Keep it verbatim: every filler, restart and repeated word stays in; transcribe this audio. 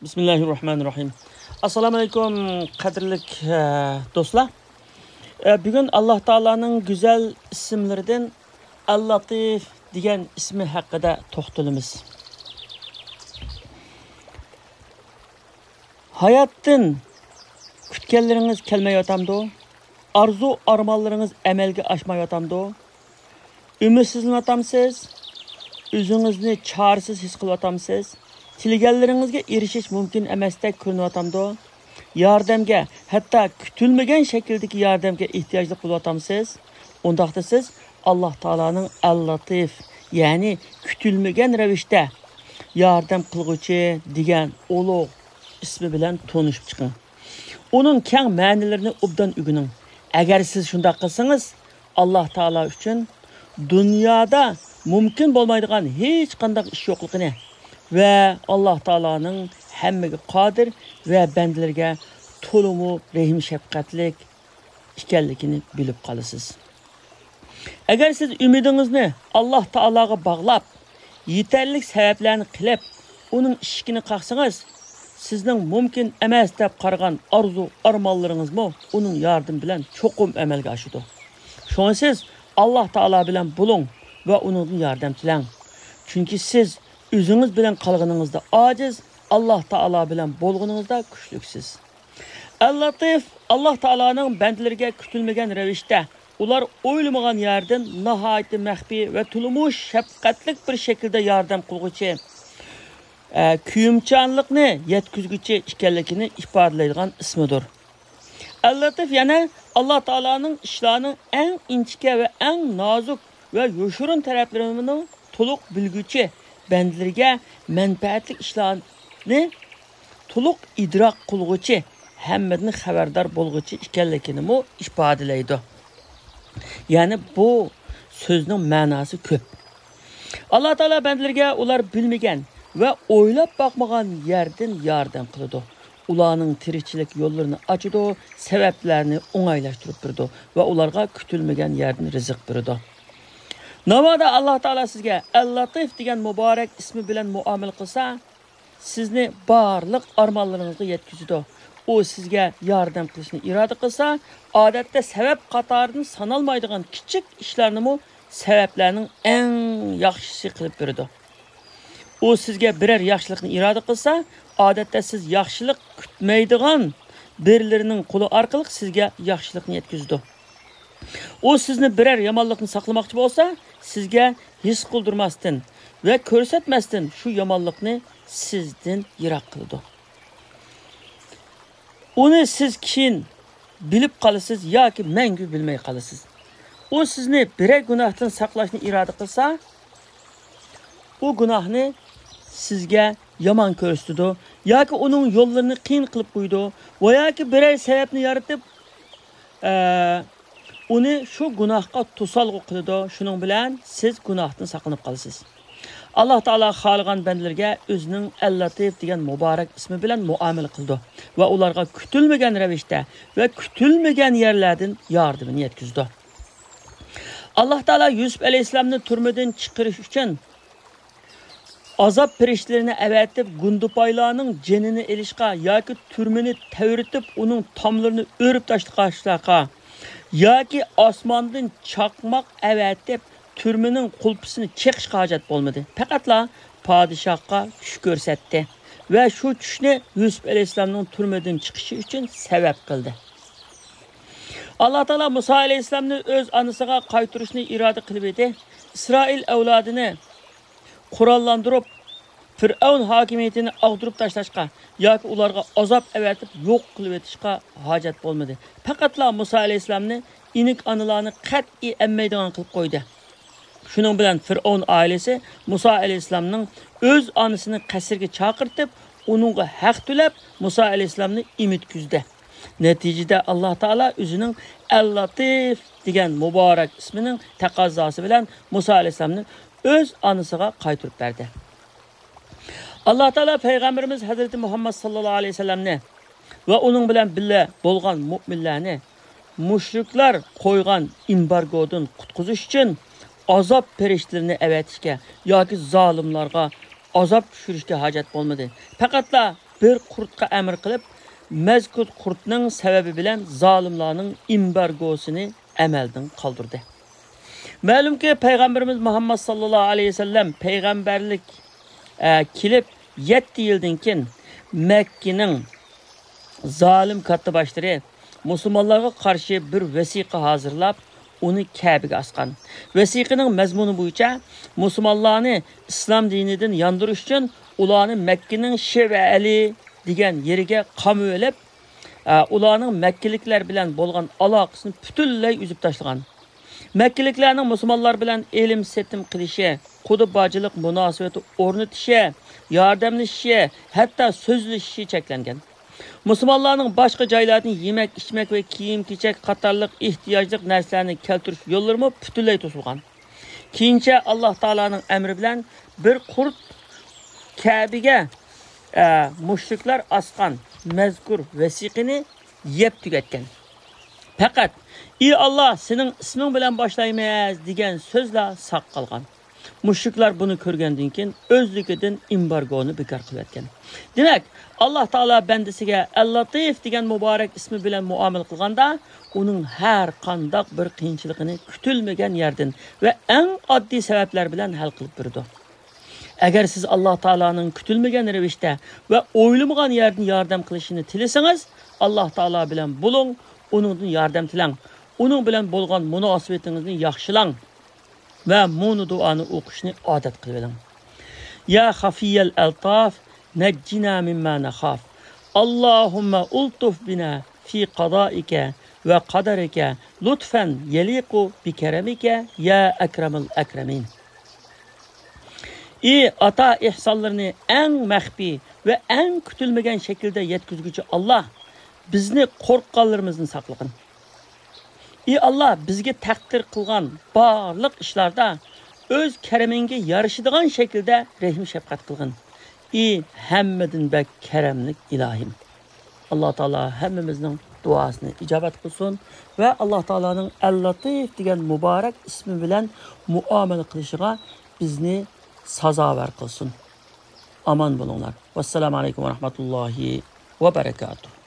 بىسمىللاھىررەھمانىررەھىم. ئەسسالامۇ ئەلەيكۇم، قەدىرلىك، ئە، دوستلار. ئە، بۈگۈن ئاللاھ تائالانىڭ گۈزەل ئىسىملىرىدىن ئەللاتىف دېگەن ئىسمى ھەققىدە توختىلىمىز. ھاياتتىن كۈتكەنلىرىڭىز كەلمەيۋاتامدۇ؟ ئارزۇ ئارمانلىرىڭىز ئەمەلگە ئاشمايۋاتامدۇ؟ ئۈمىدسىزلىنىۋاتامسىز؟ ئۆزىڭىزنى چارىسىز ھېس قىلىۋاتامسىز؟ تىلىگەنلىرىڭىزگە ئېرىشىش مۇمكىن ئەمەستەك كۆرۈنۈۋاتامدۇ؟ ياردەمگە، ھەتتا كۈتۈلمىگەن شەكىلدىكى ياردەمگە ئېھتىياجلىق بولۇۋاتامسىز؟ ئۇنداقتا سىز ئاللاھ تائالانىڭ ئەللاتىف، يەنى كۈتۈلمىگەن رەۋىشتە ياردەم قىلغۇچى دېگەن ئۇلۇغ ئىسمى بىلەن تونۇشۇپ چىقىڭ. ئۇنىڭ كەڭ مەنىلىرىنى ئوبدان ئۆگىنىڭ. ئەگەر سىز شۇنداق قىلسىڭىز، ئاللاھ تائالا ئۈچۈن دۇنيادا مۇمكىن بولمايدىغان ھېچقانداق ئىش يوقلۇقىنى ۋە ئاللاھ تائالانىڭ ھەممىگە قادىر ۋە بەندىلىرىگە تولىمۇ رەھىم شەپقەتلىك ئىكەنلىكىنى بىلىپ قالىسىز. ئەگەر سىز ئۈمىدىڭىزنى ئاللاھ تائالاغا باغلاپ، يېتەرلىك سەۋەبلەرنى قىلىپ، ئۇنىڭ ئىشىكىنى قاقسىڭىز، سىزنىڭ مۇمكىن ئەمەس دەپ قارىغان ئارزۇ ئارمانلىرىڭىزمۇ ئۇنىڭ ياردىمى بىلەن چوقۇم ئەمەلگە ئاشىدۇ. شۇڭا سىز ئاللاھ تائالا بىلەن بولۇڭ ۋە ئۇنىڭدىن ياردەم تىلەڭ. چۈنكى سىز ئۆزىڭىز بىلەن قالغىنىڭىزدا ئاجىز، ئاللاھ تائالا بىلەن بولغىنىڭىزدا كۈچلۈكسىز. ئەللاتىف، ئاللاھ تائالانىڭ بەندىلىرىگە كۈتۈلمىگەن رەۋىشتە، ئۇلار ئويلىمىغان يەردىن ناھايىتى مەخپىي ۋە تولىمۇ شەپقەتلىك بىر شەكىلدە ياردەم قىلغۇچى، ئە، كۆيۈمچانلىقنى يەتكۈزگۈچى ئىكەنلىكىنى ئىپادىلەيدىغان ئىسمىدۇر. ئەللاتىف يەنە ئاللاھ تائالانىڭ ئىشلارنىڭ ئەڭ ئىنچىكە ۋە ئەڭ نازۇك ۋە يوشۇرۇن تەرەپلىرىنى تولۇق بىلگۈچى، بەندىلىرىگە مەنپەئەتلىك ئىشلارنى تولۇق ئىدراك قىلغۇچى، ھەممىدىن خەۋەردار بولغۇچى ئىكەنلىكىنىمۇ ئىپادىلەيدۇ. يەنى بۇ سۆزنىڭ مەناسى كۆپ. ئاللاھ تائالا بەندىلىرىگە ئۇلار بىلمىگەن ۋە ئويلاپ باقمىغان يەردىن ياردەم قىلىدۇ. ئۇلارنىڭ تىرىكچىلىك يوللىرىنى ئاچىدۇ، سەۋەبلەرنى ئوڭايلاشتۇرۇپ بېرىدۇ ۋە ئۇلارغا كۈتۈلمىگەن يەردىن رىزىق بېرىدۇ. ناۋادا ئاللاھ تائالا سىزگە ئەل-لاتىف دېگەن مۇبارەك ئىسمى بىلەن مۇئامىلە قىلسا، سىزنى بارلىق ئارمانلىرىڭىزغا يەتكۈزىدۇ. ئۇ سىزگە ياردەم قىلىشنى ئىرادە قىلسا، ئادەتتە سەۋەب قاتارىدىن سانالمايدىغان كىچىك ئىشلارنىمۇ سەۋەبلەرنىڭ ئەڭ ياخشىسى قىلىپ بېرىدۇ. ئۇ سىزگە بىرەر ياخشىلىقنى ئىرادە قىلسا، ئادەتتە سىز ياخشىلىق كۈتمەيدىغان بىرلىرىنىڭ قولى ئارقىلىق سىزگە ياخشىلىقنى يەتكۈزىدۇ. ئۇ سىزنى بىرەر يامانلىقنى ساقلىماقچى بولسا، سىزگە ھېس قىلدۇرماستىن ۋە كۆرسەتمەستىن شۇ يامانلىقنى سىزدىن يىراق قىلىدۇ. ئۇنى سىز كېيىن بىلىپ قالىسىز ياكى مەڭگۈ بىلمەي قالىسىز. ئۇ سىزنى بىرەر گۇناھتىن ساقلاشنى ئىرادە قىلسا، ئۇ گۇناھنى سىزگە يامان كۆرسىتىدۇ ياكى ئۇنىڭ يوللىرىنى قىيىن قىلىپ قويىدۇ ۋە ياكى بىرەر سەۋەبنى يارىتىپ، ئە، ئۇنى شۇ گۇناھقا توسالغۇ قىلىدۇ. شۇنىڭ بىلەن سىز گۇناھتىن ساقلىنىپ قالىسىز. ئاللاھ تائالا خالىغان بەندىلىرىگە ئۆزىنىڭ ئەل-لاتىف دېگەن مۇبارەك ئىسمى بىلەن مۇئامىلە قىلىدۇ ۋە ئۇلارغا كۈتۈلمىگەن رەۋىشتە ۋە كۈتۈلمىگەن يەرلەردىن ياردىمىنى يەتكۈزىدۇ. ئاللاھ تائالا يۈسۈپ ئەلەيھىسسالامنى تۈرمىدىن چىقىرىش ئۈچۈن ئازاب پەرىشتىلىرىنى ئەۋەتىپ، گۇندىپايلارنىڭ جېنىنى ئېلىشقا ياكى تۈرمىنى تەۋرىتىپ، ئۇنىڭ تاملىرىنى ئۆرۈپ تاشلاشقا ياكى ئاسماندىن چاقماق ئەۋەتىپ، تۈرمىنىڭ قۇلپىسىنى چېقىشقا ھاجەت بولمىدى. پەقەتلا پادىشاھقا چۈش كۆرسەتتى ۋە شۇ چۈشنى يۈسۈپ ئەلەيھىسسالامنىڭ تۈرمىدىن چىقىشى ئۈچۈن سەۋەب قىلدى. ئاللاھ تائالا مۇسا ئەلەيھىسسالامنى ئۆز ئانىسىغا قايتۇرۇشنى ئىرادە قىلىۋىدى. ئىسرائىل ئەۋلادىنى قوراللاندۇرۇپ، پىرئەۋن ھاكىمىيىتىنى ئاغدۇرۇپ تاشلاشقا ياكى ئۇلارغا ئازاب ئەۋەتىپ يوق قىلىۋېتىشقا ھاجەت بولمىدى. پەقەتلا مۇسا ئەلەيھىسسالامنى ئىنىك ئانىلارنى قەتئىي ئەممەيدىغان قىلىپ قويدى. شۇنىڭ بىلەن فىرئەۋن ئائىلىسى مۇسا ئەلەيھىسسالامنىڭ ئۆز ئانىسىنى قەسىرگە چاقىرتىپ، ئۇنىڭغا ھەق تۆلەپ، مۇسا ئەلەيھىسسالامنى ئېمىتكۈزدى. نەتىجىدە، ئاللاھ تائالا ئۆزىنىڭ ئەل-لاتىف دېگەن مۇبارەك ئىسمىنىڭ تەقەززاسى بىلەن مۇسا ئەلەيھىسسالامنى ئۆز ئانىسىغا قايتۇرۇپ بەردى. ئاللاھ تائالا پەيغەمبىرىمىز ھەزرىتى مۇھەممەد ساللاللاھۇ ئەلەيھى ۋەسەللەمنى ۋە ئۇنىڭ بىلەن بىللە بولغان مۆمىنلەرنى مۇشرىكلار قويغان ئېمبارگودىن قۇتقۇزۇش ئۈچۈن ئازاب پەرىشتىلىرىنى ئەۋەتىشكە ياكى زالىملارغا ئازاب چۈشۈرۈشكە ھاجەت بولمىدى. پەقەتلا بىر قۇرتقا ئەمر قىلىپ، مەزكۇر قۇرتنىڭ سەۋەبى بىلەن زالىملارنىڭ ئېمبارگوسىنى ئەمەلدىن قالدۇردى. مەلۇمكى، پەيغەمبىرىمىز مۇھەممەد ساللاللاھۇ ئەلەيھى ۋەسەللەم پەيغەمبەرلىك، ئە، كېلىپ يەتتە يىلدىن كېيىن مەككىنىڭ زالىم كاتتىباشلىرى مۇسۇلمانلارغا قارشى بىر ۋەسىقە ھازىرلاپ، ئۇنى كەبىگە ئاسقان. ۋەسىقىنىڭ مەزمۇنى بويىچە، مۇسۇلمانلارنى ئىسلام دىنىدىن ياندۇرۇش ئۈچۈن ئۇلارنى مەككىنىڭ شىئە ئەلى دېگەن يېرىگە قامىۋېلىپ، ئە، ئۇلارنىڭ مەككىلىكلەر بىلەن بولغان ئالاقىسىنى پۈتۈنلەي ئۈزۈپ تاشلىغان. مەككىلىكلەرنىڭ مۇسۇلمانلار بىلەن ئېلىم-سېتىم قىلىشى، قۇدا-باجىلىق مۇناسىۋىتى ئورنىتىشى، ياردەملىشىشى، ھەتتا سۆزلىشىشى چەكلەنگەن. مۇسۇلمانلارنىڭ باشقا جايلاردىن يېمەك-ئىچمەك ۋە كىيىم-كېچەك قاتارلىق ئېھتىياجلىق نەرسىلەرنى كەلتۈرۈش يوللىرىمۇ پۈتۈنلەي توسۇلغان. كېيىنچە ئاللاھ تائالانىڭ ئەمرى بىلەن بىر قۇرت كەبىگە، ئە، مۇشرىكلار ئاسقان مەزكۇر ۋەسىقىنى يەپ تۈگەتكەن. پەقەت، «ئى ئاللاھ، سېنىڭ ئىسمىڭ بىلەن باشلايمىز» دېگەن سۆزلا ساق قالغان. مۇشرىكلار بۇنى كۆرگەندىن كېيىن ئۆزلۈكىدىن ئېمبارگونى بىكار قىلىۋەتكەن. دېمەك، ئاللاھ تائالا بەندىسىگە ئەل-لاتىف دېگەن مۇبارەك ئىسمى بىلەن مۇئامىلە قىلغاندا، ئۇنىڭ ھەر قانداق بىر قىيىنچىلىقىنى كۈتۈلمىگەن يەردىن ۋە ئەڭ ئاددىي سەۋەبلەر بىلەن ھەل قىلىپ بېرىدۇ. ئەگەر سىز ئاللاھ تائالانىڭ كۈتۈلمىگەن رەۋىشتە ۋە ئويلىمىغان يەردىن ياردەم قىلىشىنى تىلىسىڭىز، ئاللاھ تائالا بىلەن بولۇڭ، ئۇنىڭدىن ياردەم تىلەڭ، ئۇنىڭ بىلەن بولغان مۇناسىۋىتىڭىزنى ياخشىلاڭ ۋە مۇنۇ دۇئانى ئوقۇشنى ئادەت قىلىۋېلىڭ. يا خفي الألطاف، نجنا مما نخاف. اللهم الطف بنا في قضائك وقدرك لطفا يليق بكرمك يا أكرم الأكرمين. ئى ئاتا ئېھسانلىرىنى ئەڭ مەخپىي ۋە ئەڭ كۈتۈلمىگەن شەكىلدە يەتكۈزگۈچى ئاللاھ، بىزنى قورققانلىرىمىزدىن ساقلىغىن. ئى ئاللاھ، بىزگە تەقدىر قىلغان بارلىق ئىشلاردا ئۆز كەرىمىڭگە يارىشىدىغان شەكىلدە رەھىم-شەپقەت قىلغىن. ئى ھەممىدىن بەك كەرەملىك ئىلاھىم. ئاللاھ تائالا ھەممىمىزنىڭ دۇئاسىنى ئىجابەت قىلسۇن ۋە ئاللاھ تائالانىڭ ئەل-لاتىف دېگەن مۇبارەك ئىسمى بىلەن مۇئامىلە قىلىشىغا بىزنى سازاۋەر قىلسۇن. ئامان بولۇڭلار. ۋەسسالامۇ ئەلەيكۇم ۋە رەھمەتۇللاھى ۋە بەرەكاتۇھ.